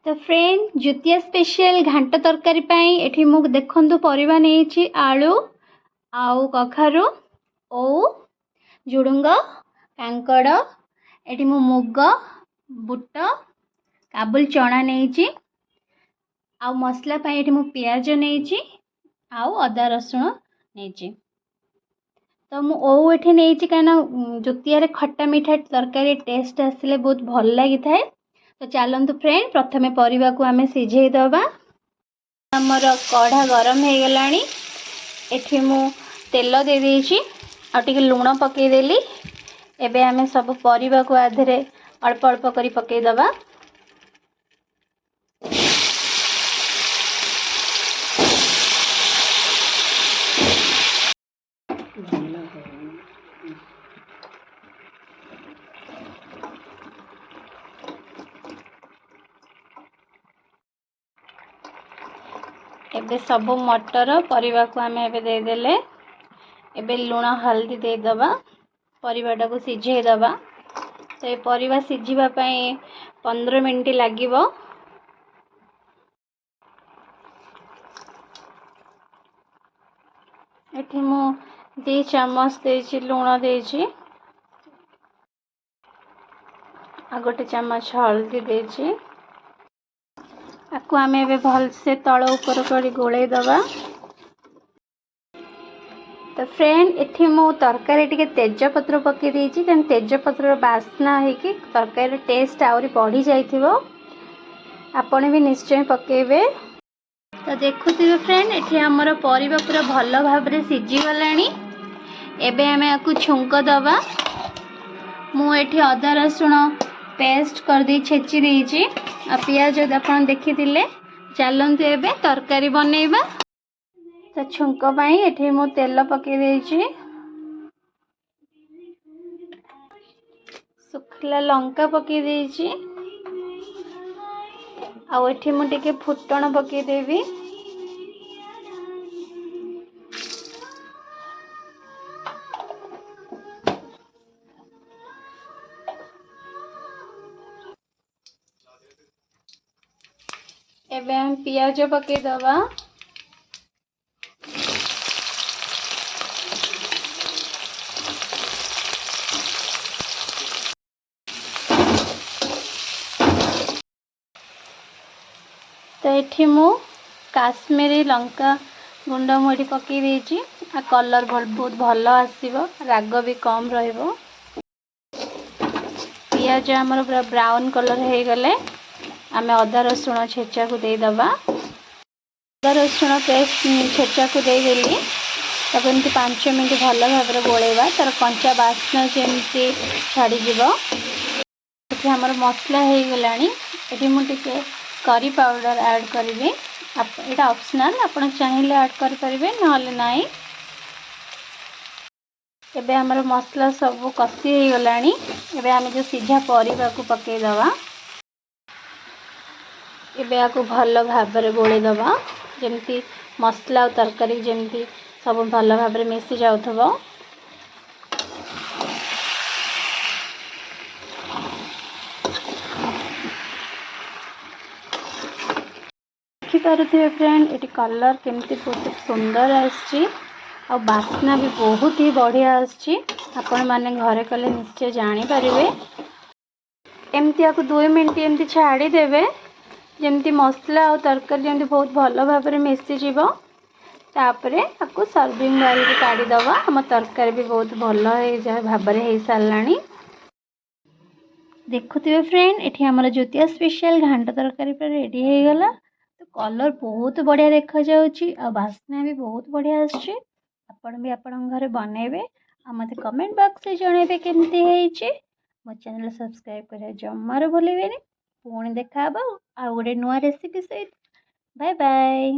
ତ friend, ଜୁତିଆ special ଘାଣ୍ଟ ତରକାରୀ ପାଇଁ ଏଠି ମୁଁ ଦେଖନ୍ତୁ ପରିବା ନେଇଛି, ଆଳୁ ଆଉ କଖାରୁ, ଓଉ, ଝୁଡ଼ୁଙ୍ଗ, କାଙ୍କଡ଼। ଏଠି ମୁଁ ମୁଗ, ବୁଟ, କାବୁଲ ଚଣା ନେଇଛି। ଆଉ ମସଲା ପାଇଁ ଏଠି ମୁଁ ପିଆଜ ନେଇଛି ଆଉ ଅଦା ରସୁଣ ନେଇଛି। ତ ମୁଁ ଓଉ ଏଠି ନେଇଛି, କାହିଁକିନା ଜୁତିଆରେ ଖଟା ମିଠା ତରକାରୀ ଟେଷ୍ଟ ଆସିଲେ ବହୁତ ଭଲ ଲାଗିଥାଏ। ତ ଚାଲନ୍ତୁ ଫ୍ରେଣ୍ଡ, ପ୍ରଥମେ ପରିବାକୁ ଆମେ ସିଝେଇ ଦେବା। ଆମର କଢ଼ା ଗରମ ହେଇଗଲାଣି। ଏଠି ମୁଁ ତେଲ ଦେଇଦେଇଛି ଆଉ ଟିକେ ଲୁଣ ପକାଇଦେଲି। ଏବେ ଆମେ ସବୁ ପରିବାକୁ ଆଧିରେ ଅଳ୍ପ ଅଳ୍ପ କରି ପକାଇଦେବା। ଏବେ ସବୁ ମଟର ପରିବାକୁ ଆମେ ଏବେ ଦେଇଦେଲେ। ଏବେ ଲୁଣ ହଳଦୀ ଦେଇଦେବା, ପରିବାଟାକୁ ସିଝେଇ ଦେବା। ତ ଏ ପରିବା ସିଝିବା ପାଇଁ 15 ମିନିଟ୍ ଲାଗିବ। ଏଠି ମୁଁ 2 ଚାମଚ ଦେଇଛି ଲୁଣ ଦେଇଛି ଆଉ 1 ଚାମଚ ହଳଦୀ ଦେଇଛି। ଆକୁ ଆମେ ଏବେ ଭଲସେ ତଳ ଉପର କରି ଗୋଳେଇ ଦେବା। ତ ଫ୍ରେଣ୍ଡ, ଏଠି ମୁଁ ତରକାରୀ ଟିକେ ତେଜପତ୍ର ପକାଇ ଦେଇଛି, କାରଣ ତେଜପତ୍ରର ବାସ୍ନା ହେଇକି ତରକାରୀର ଟେଷ୍ଟ ଆହୁରି ବଢ଼ି ଯାଇଥିବ। ଆପଣ ବି ନିଶ୍ଚୟ ପକାଇବେ। ତ ଦେଖୁଥିବେ ଫ୍ରେଣ୍ଡ, ଏଠି ଆମର ପରିବା ପୁରା ଭଲ ଭାବରେ ସିଝିଗଲାଣି। ଏବେ ଆମେ ଆକୁ ଛୁଙ୍କ ଦେବା। ମୁଁ ଏଠି ଅଦା ରସୁଣ ପେଷ୍ଟ କରିଦେଇ ଛେଚି ଦେଇଛି ଆଉ ପିଆଜ ଆପଣ ଦେଖିଥିଲେ। ଚାଲନ୍ତୁ ଏବେ ତରକାରୀ ବନେଇବା। ତ ଛୁଙ୍କ ପାଇଁ ଏଠି ମୁଁ ତେଲ ପକାଇ ଦେଇଛି, ଶୁଖିଲା ଲଙ୍କା ପକାଇ ଦେଇଛି ଆଉ ଏଠି ମୁଁ ଟିକେ ଫୁଟଣ ପକାଇଦେବି। ଏବେ ଆମେ ପିଆଜ ପକାଇଦେବା। ତ ଏଠି ମୁଁ କାଶ୍ମୀରୀ ଲଙ୍କା ଗୁଣ୍ଡ ମୁଁ ଏଠି ପକାଇ ଦେଇଛି, ଆଉ କଲର୍ ବହୁତ ଭଲ ଆସିବ, ରାଗ ବି କମ୍ ରହିବ। ପିଆଜ ଆମର ପୁରା ବ୍ରାଉନ୍ କଲର୍ ହେଇଗଲେ ଆମେ ଅଦା ରସୁଣ ଛେଚାକୁ ଦେଇଦେବା। ଅଦା ରସୁଣ ପେଷ୍ଟ ଛେଚାକୁ ଦେଇଦେଲି। ତାକୁ ଏମିତି 5 ମିନିଟ୍ ଭଲ ଭାବରେ ଗୋଳେଇବା, ତା'ର କଞ୍ଚା ବାସ୍ନା ଯେମିତି ଛାଡ଼ିଯିବ। ଏଠି ଆମର ମସଲା ହେଇଗଲାଣି। ଏଠି ମୁଁ ଟିକେ କରି ପାଉଡ଼ର ଆଡ଼୍ କରିବି। ଏଇଟା ଅପସନାଲ୍, ଆପଣ ଚାହିଁଲେ ଆଡ଼୍ କରିପାରିବେ, ନହେଲେ ନାହିଁ। ଏବେ ଆମର ମସଲା ସବୁ କଷି ହେଇଗଲାଣି। ଏବେ ଆମେ ଯେଉଁ ସିଝା ପରିବାକୁ ପକାଇଦେବା। ଏବେ ୟାକୁ ଭଲ ଭାବରେ ଗୋଳେଇଦେବା, ଯେମିତି ମସଲା ଆଉ ତରକାରୀ ଯେମିତି ସବୁ ଭଲ ଭାବରେ ମିଶି ଯାଉଥିବ। ଦେଖିପାରୁଥିବେ ଫ୍ରେଣ୍ଡ, ଏଠି କଲର୍ କେମିତି ବହୁତ ସୁନ୍ଦର ଆସିଛି ଆଉ ବାସ୍ନା ବି ବହୁତ ହି ବଢ଼ିଆ ଆସୁଛି। ଆପଣମାନେ ଘରେ କଲେ ନିଶ୍ଚୟ ଜାଣିପାରିବେ। ଏମିତି ୟାକୁ 2 ମିନିଟ୍ ଏମିତି ଛାଡ଼ିଦେବେ, ଯେମିତି ମସଲା ଆଉ ତରକାରୀ ଯେମିତି ବହୁତ ଭଲ ଭାବରେ ମିଶିଯିବ। ତାପରେ ତାକୁ ସର୍ଭିଂ ବାଉଲକୁ କାଢ଼ିଦେବା। ଆମ ତରକାରୀ ବି ବହୁତ ଭଲ ଭାବରେ ହେଇସାରିଲାଣି। ଦେଖୁଥିବେ ଫ୍ରେଣ୍ଡ, ଏଠି ଆମର ଜୁତିଆ ସ୍ପେଶିଆଲ ଘାଣ୍ଟ ତରକାରୀ ପୁରା ରେଡ଼ି ହେଇଗଲା। ତ କଲର୍ ବହୁତ ବଢ଼ିଆ ଦେଖାଯାଉଛି ଆଉ ବାସ୍ନା ବି ବହୁତ ବଢ଼ିଆ ଆସୁଛି। ଆପଣ ବି ଆପଣଙ୍କ ଘରେ ବନେଇବେ ଆଉ ମୋତେ କମେଣ୍ଟ ବକ୍ସରେ ଜଣାଇବେ କେମିତି ହେଇଛି। ମୋ ଚ୍ୟାନେଲ୍ ସବସ୍କ୍ରାଇବ୍ କରିବା ଜମାରୁ ଭୁଲିବେନି। ପୁଣି ଦେଖା ହେବ ଆଉ ଗୋଟେ ନୂଆ ରେସିପି ସହିତ। Bye bye.